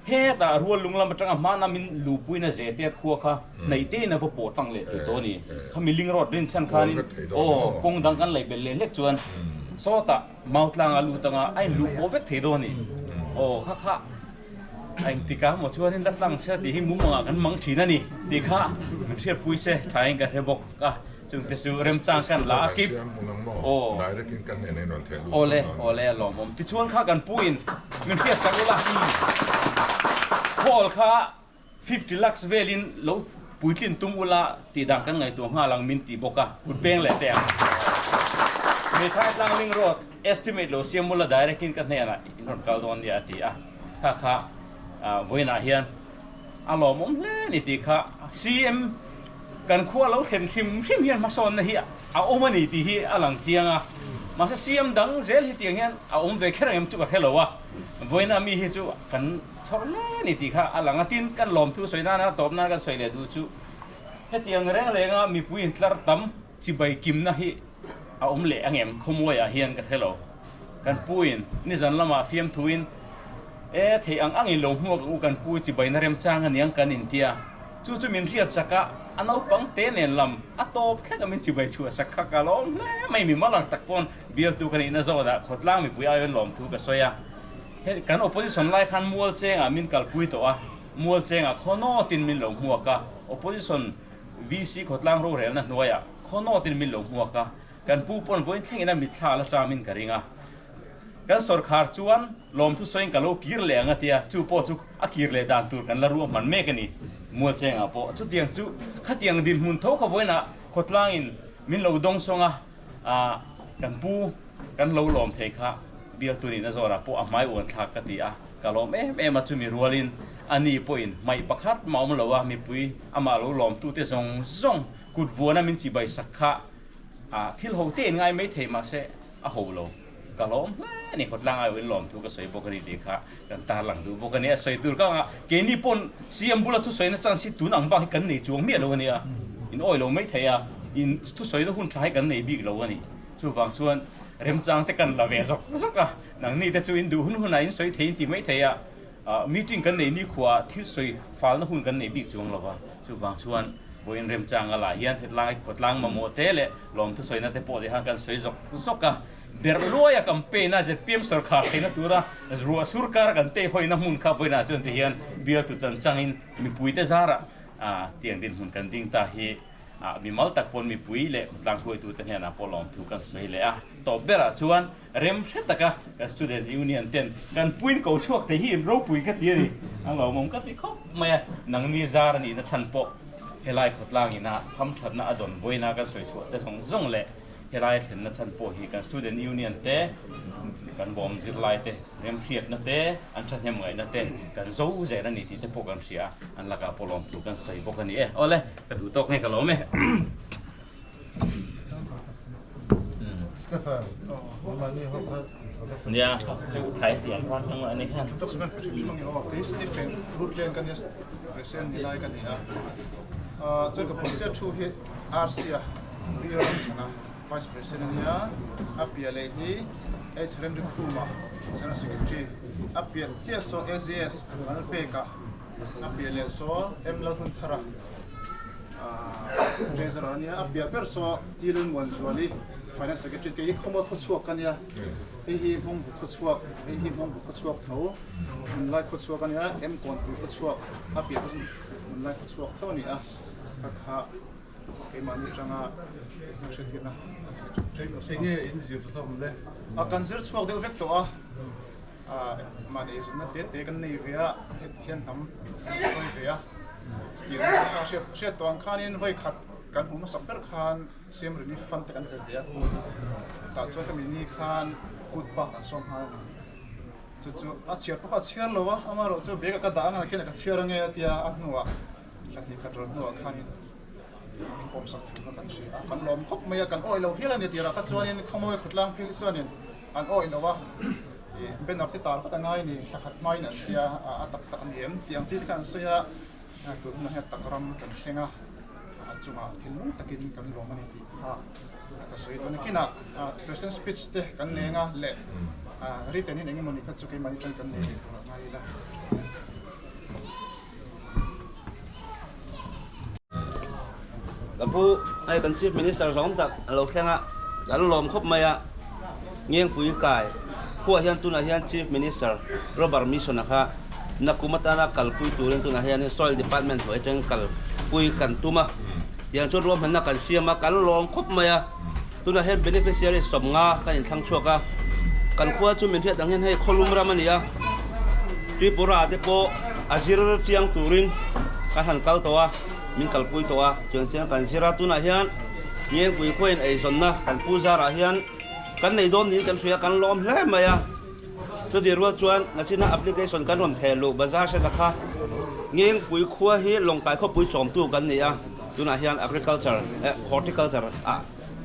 hetah rual lung lam atanga hmana min luhpuina ze te khua kha hnaih tein a va pawh tlang leh thei tawh a ni. Khami ling road rin chhan khanin aw kawng dang kan laih belh leh hlek chuan sawtah mau tlanga lut anga a inluh pawh vek thei dawn a ni. Aw kha kha a engtik ah maw chuanin la tlang chhia tih hi mumangah kan mang thin a ni tih kha min hriatpui se thain ka hre bawk a. Chungte chu remchang kan la a kip. Aw. Awle, awle a lawmawm. Tichuan kha kan pu in min hriat sak ula. Hall kha 50 lakhs velin lo puitlin tum ula tih dan kan ngaihtuah nghal ang min ti bawk a, kut peng leh teh ang. Meithai tlang ling road estimate lo siam ula direct in ka hnenah in rawn kal dawn nia a ti a. Kha kha vawiinah hian a lawmawm hle a ni tih kha CM kan khua lo thlen hrim hrim hian hmasawnna hi a awm a ni tih hi a lang chiang a, mahse CM dang zel hi tiang hian a awm ve kher ang em chu ka hre lo a, vawiina mi hi chu kan chhawr hle a ni tih kha a lang a, tin kan lawmthu sawi nana tawp nan kan sawi leh duh chu hetiang reng renga mipui intlar tam chibai kimna hi a awm leh ang em khawmuaiah hian ka hre lo. Kan puin nizan lamah fiamthuin e thei ang angin lo hmuak ang u kan pu chibaina remchang aniang kan intia. Chu chu min hriat sak a, a naupang te nen lam a tawp thlek a min chibai chhuah sak kha ka lawm hle mai. Mi mal ang tak pawn bialtu ka nihna zawtah khawtlang mipui aiin lawmthu ka sawi a. He kan opposition lai khan mual chengah min kalpui tawh a, mual chengah khaw nawtin min lo hmuak a, opposition VC khawtlang rorelna hnuaiah khaw nawtin min lo hmuak a. Kan pu pawn vawiin thlengin a mitthla a la chamin ka ring a. Kan sawrkhar chuan lawmthu sawiin ka lo kir leh ang a tia, chu pawh chu a kir leh dan tur kan la ruahman mek a ni. Mualchengah pawh chutiang chu khatiang dinhmun tho kha vawiinah khawtlangin min lo dawng sawng a, kan pu kan lo lawm thei kha bialtu nihna zawrah pawh a hmai uan thlak ka ti a, ka lawm em em a, chumi rualin a ni pawhin hmaih pakhat mah awm lo a, mipui amah lo lawmtute zawng zawng kut vuana min chibai sak kha thil ho te in ngai mai thei mahse a ho lo. Ka lawm hle a ni, khawtlang aiawhin lawmthu ka sawi bawk a ni tih kha kan tarlang duh bawk a ni. A sawi tur ka anga keini pawn CM bula thusawina chance hi tun ang bak hi kan nei chuang miah lo a nia, in awi lo mai thei a, in thusawina hun tha hi kan nei bik lo a ni. Chuvang chuan remchang te kan la ve zawk zawk a, nangni te chu in duh hun hunah in sawi thei in ti mai thei a, meeting kan nei nikhuaah thil sawi falna hun kan nei bik chuang lo va, chuvang chuan vawiin remchanga lah hian hetlai khawtlang mamawh te leh lawmthu sawina te pawh te khan kan sawi zawk zawk a, berh luaia campaign a zpm sawrkhar theihna tura ruah sur kara kan teihawina hmun kha vawiinah chuan ti hian bialtu chanchangin mipuite zarah tiang dinhmun kan ding ta hi Ah mimal tak pawn mipui leh khawtlang hruaitute hnenah pawh lawmthu kan sawi leh a. Tawp berah chuan rem hre taka kan Student Union ten kan puin ko chhuak thei hi in ropui ka ti a ni. A lawmawm ka ti khawp mai a. Nangni zar a nihna chhan pawh helai khawtlang ina hamthatna a dawn vawiina kan sawi chhuah te zawng zawng leh helai thlenna chhan pawh hi kan Student Union te, kan bawm zirlai te remhriatna te, an thahnem ngaihna te kan zo zel a ni tih te pawh kan hria a, an lakah pawh lawmthu kan sawi bawk a ni e. Awle, ka duh tawk nge ka lawm e. Nia, thai tiang khan hmang a ni khan. Kei Stephen Rutland ka nia, President ni lai ka ni a. Chuan ka pawlchia thu hi RC-a Rio Ramchhana Vice President a nia, a piah leh hi H Remri Khuma General Secretary, a piah chiah saw AGS Lalpeka, a piah leh saw M Lalhunthara Treasurer a nia, a piah ber saw T Lalmuanzuali Finance Secretary, kei hi Khawmawi khawchhuak ka nia, hei hi Hmawngbu khawchhuak, hei hi Hmawngbu khawchhuak tho, Hmunlai khawchhuak a nia, M Kawnpui khawchhuak, a piah pawh chu Hmunlai khawchhuak tho a ni a, ka kha. Keimahni atanga hriattirna Enge in zir hlawm le? A kan zir chhuak deuh vek tawh a, mahni eizawnna te te kan nei ve a, heti hian hnam kan hruai ve a. Chutiang kha hriat tawh ang khanin vawi khat kan hmuh hmasak ber khan Siam Relief Fund te kan pe ve a, tah chuan ka mini khan kut bak an sawm nghal a ni. Chu chu a chhiar pawh kha a chhiar lo a, amaherawhchu chu bag ah ka dah ang a nakin ah ka chhiar ange a tia a hnuah Thla hnih khat rawn hnuah khanin min pawmsak thu kha kan hria a, kan lawm khawp mai a, kan awih lo hial a ni tirah kha chuanin Khawmawi khawtlang phei chuanin an awih lo a, ih banner te tar vat a ngai a ni, thla khat hmain an tia a tak tak a ni em tih ang chi te kha an sawi a, tun hunah hian tak ram kan thleng a, a chungah thinlung takin kan lawm a ni tih kha ka sawi dawn a, kinah President speech te kan leng a leh written in eng emawni kha chu keimahni tan kan nei ve tur a ngai ila. Ka pu hei kan chief minister hlawm tak a lo thleng a kan lawm khawp mai a Ngengpui kai khuaah hian tunah hian chief minister Robert Mission a kha nakum atana kalpui turin tunah hian soil department hnuai atangin kalpui kan tum a tiang chuan ruahmanna kan siam a kan lawm khawp mai a tunah hian beneficiary sawmnga kan inthlang chhuak a kan khua chu min hriat ang hian hei khawlum ram a ni a. Tripura te pawh a zir chiang turin kan han kal tawh a, min kalpui tawh a, chuan chiang kan zir a, tunah hian Ngengpui khuain eizawnna kan pu zarah hian kan nei dawn niin kan hria a, kan lawm hle mai a, chutih rual chuan nachina application kan rawn theh luh bazar hre ta kha Ngengpui khua hi Lawngtlai khawpui chawmtu kan ni a, tunah hian agriculture eh horticulture ah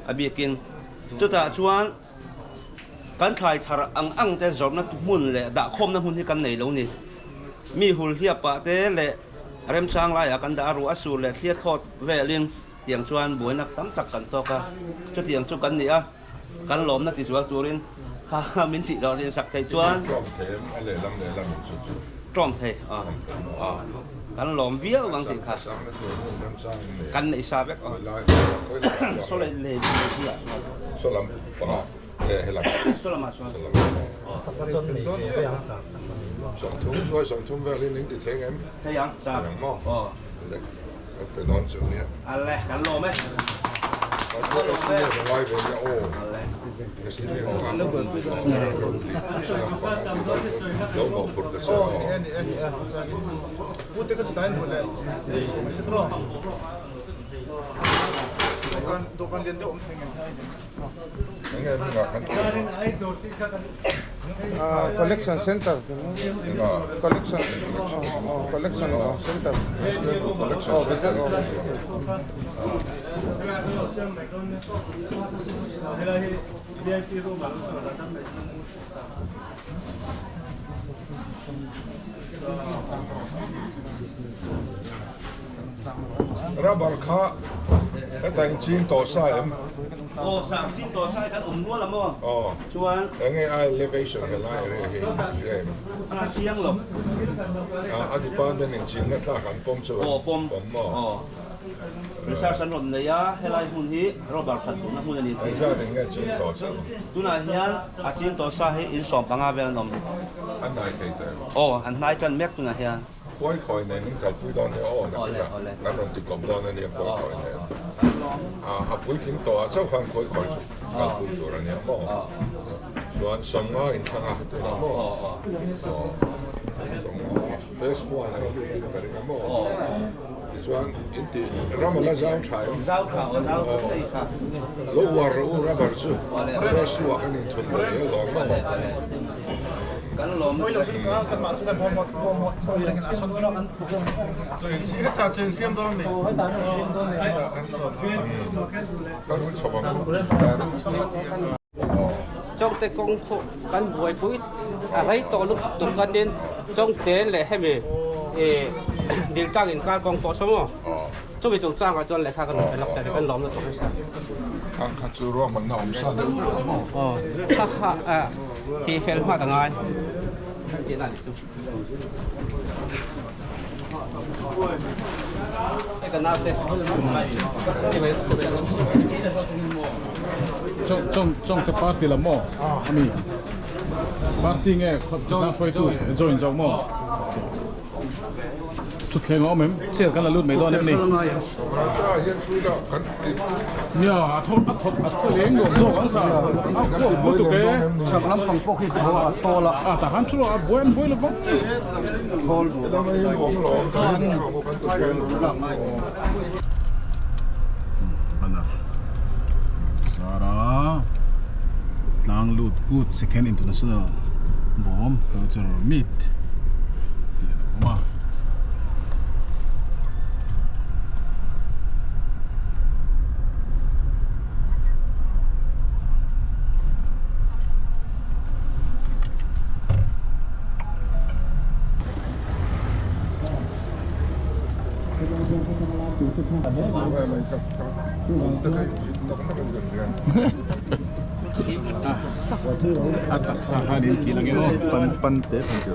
a bikin chutah chuan. Kan thlai thar ang ang te zawrhna hmun leh dahkhawmna hmun hi kan nei lo ni. Mi hul hiapah te leh remchang laiah kan dah a, ruah a sur leh thliar thawt velin tiang chuan buaina tam tak kan tawk a, chutiang chu kan ni a, kan lawmna tizual turin kha min tih loh rin sak theih chuan Ṭawm thei em? A lehlam lehlam in chu chu. Ṭawm thei a, kan lawm viau ang tih kha. Kan neih sa vek aw. Saw lei lei hi ah chuan. Saw lam pangah nge helam? Saw lamah chuan. Sawmthum hnuai sawmthum vel hi ning ti thei ngem? Thei ang sa. Thei ang maw? Le, kan pe dawn chu nia. Ale, kan lawm e. Collection center collection collection center Rubber kha heta in ching tawh sa em? Aw sang ching tawh sa kan awm nual a maw? Aw. Chuan. Enge a elevation helai area hi hria em? A chiang lo. A department in chinna tlak an pawm chu. Aw pawm. Pawm maw? Aw. Research an rawn nei a, helai hmun hi rubber khat duhna hmun a ni tih. Engzat in nge ching tawh chu? Tunah hian a ching tawh sa hi in 15 vel an awm. An hnai thei tawh em? Aw, an hnai tan mek tunah hian. Khuai khawi nen in kalpui dawn nia aw nakinah kan rawn ti kawp dawn a nia khuai khawi nen. A puitling tawh ah chauh khan khuai khawi chu kalpui tur a nia maw? Chuan 50 inthlang a tunah maw? Aw 50 phase one a in ka ring a maw? Tichuan in tih ram a la zau tha em? Zau tha aw zau tha thei kha. Lo uar rawh u rubber chu phase two ah kan inthun leh zel dawn maw? Kan lawm. Kan hun chho ang chu. Chawngte kawng pawh kan buaipui a rei tawh lutuk atin Chawngte leh hemi ih Diltlang inkar kawng pawh saw maw chumi chungchangah chuan lehkha kan rawn pe lawk ta kan lawm lutuk nasa. Kha kha chu ruahmanna awm sa deuh tawh maw? Aw kha kha tih fel hmat a ngai tihna a ni chu. Chong chong te party lam maw ami party nge khawtlang hruaitu join zawk maw thutthleng a awm em chair kan la lut mai dawn em ni nia a thaw a thaw a thaw leng nuam zawk ang sa a kuak lutuk e chhak lampang pawh khi thaw a tawl a a tah khan thu a buai an buai lo vang Banner Sara tlang lut kut second international bawm cultural meet tih a lo awm a. A taksa khan in kil ang emaw pan pan te pan te.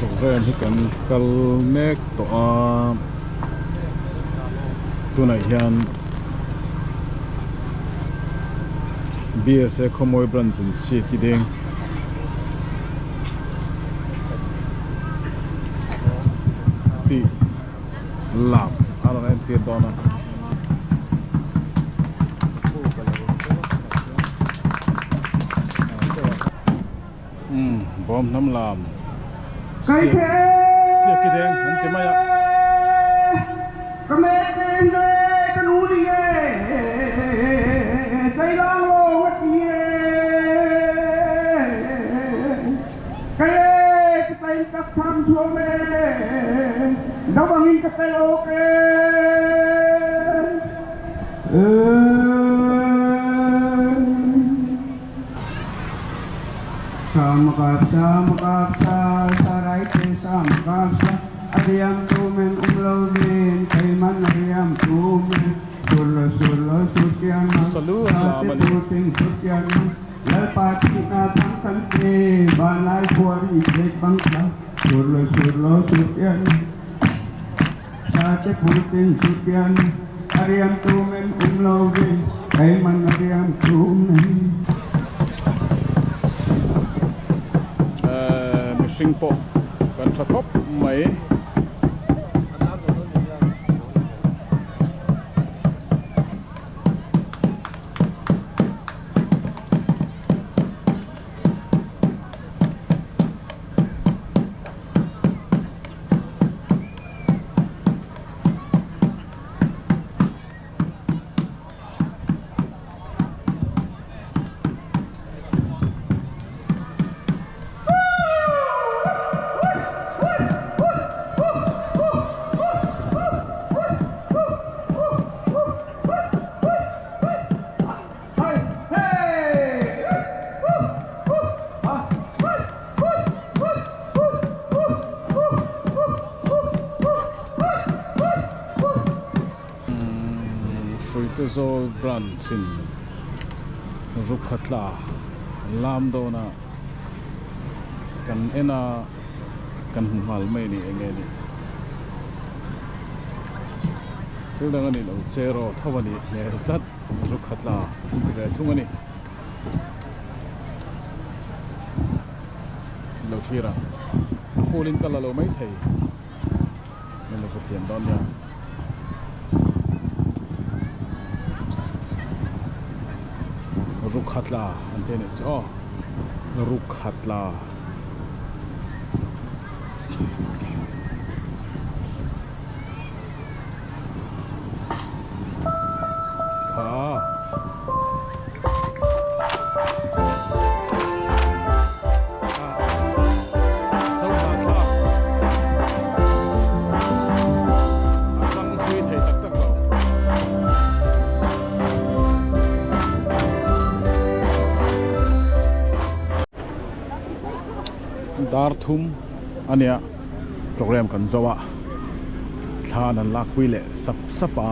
Program hi kan kal mek tawh a tunah hian B_S_A Khawmawi branch in seat i ding. Tih lam a rawn entir dawn a. Umm bawm hnam lam siak i deng an ti mai a. Salu an lam a ni. Lalpa thihna thang kan te vanlai khuari chhek bang tla sur lo sur lo sur pian Sa te phutin sur pian a riam tum em um lo ve keiman a riam tum em. Mihring pawh kan tha khawp mai. Hruaitezawl branch in Rukhatla lam dawn a kan en a kan hmu nghal mai a ni eng nge ni thil dang a nih loh che erawh tho a nih hmel tlat Rukhatla an ti ve thung a ni. Lo thlir ang a full in ka la lo mai thei min lo hrethiam dawn nia. Rukhatla an ti a nih chu aw Rukhatla. Dar thum a nia program kan zo a thla an han lakpui leh sap sap a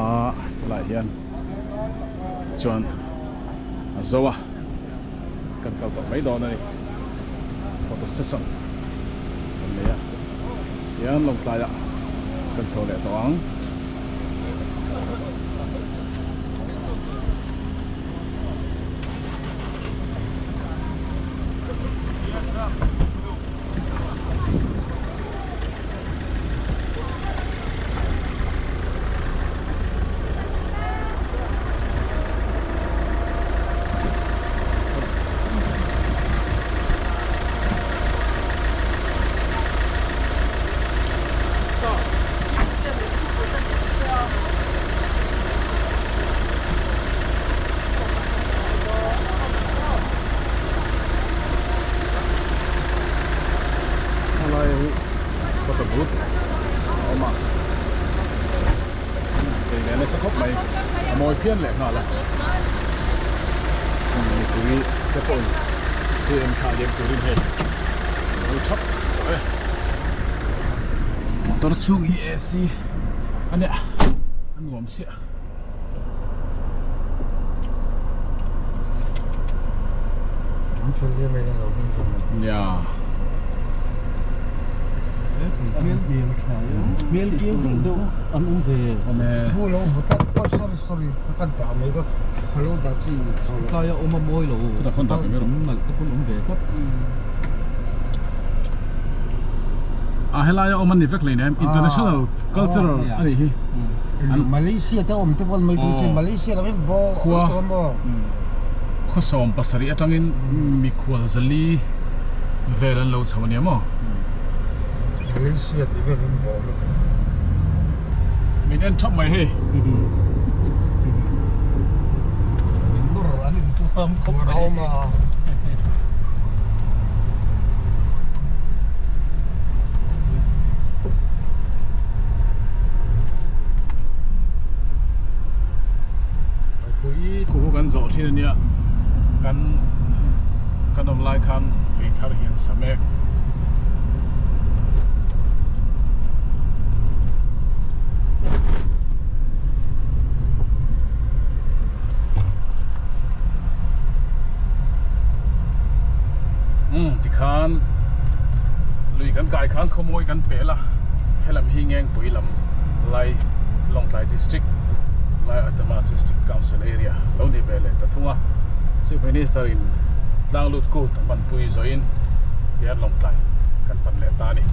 helaiah hian chuan a zo a kan kal tawh mai dawn a ni photo session kan nei a tihian lawngtlaiah kan chho leh tawh ang. Helai hi photo booth a awm a kei ve nasa khawp mai a mawi phian leh nghal a mipui te pawhin CM thlah liam turin hei an lo thap tawh e motor chhung hi AC a nia a nuam chiah. Nia. Hmel kiau deuh deuh an awm ve. Awm e. Thu lo hmu tlat oh sorry sorry ka kan dah mai dawt ka lo dah chi Tlai a awm a mawi lo. Chutah khawn dah mai rawh. Nalh te pawn awm ve tlat. A helai a awm an ni vek hleinem international cultural a nih hi. Malaysia te awm te pawn mai tur sin Malaysia lam in bo khua khaw sawm pasarih atangin mikhual zali vel an lo chho ania maw. Malaysia tih vel in bo lutuk. Min en thap mai hei. Min nawr an in tuam khawp mai. Pui khu kan zawh thin ania kan kan awm lai khan lei thar hi an sa mek. Umm tikhan lui kan kai khan khawmawi kan pel a, helam hi Ngengpui lam lai Lawngtlai District lai Autonomous District Council area lo ni ve leh ta thung a, Chief Minister in tlang lut kut a hmanpui zawhin tihian Lawngtlai kan pan leh ta a ni.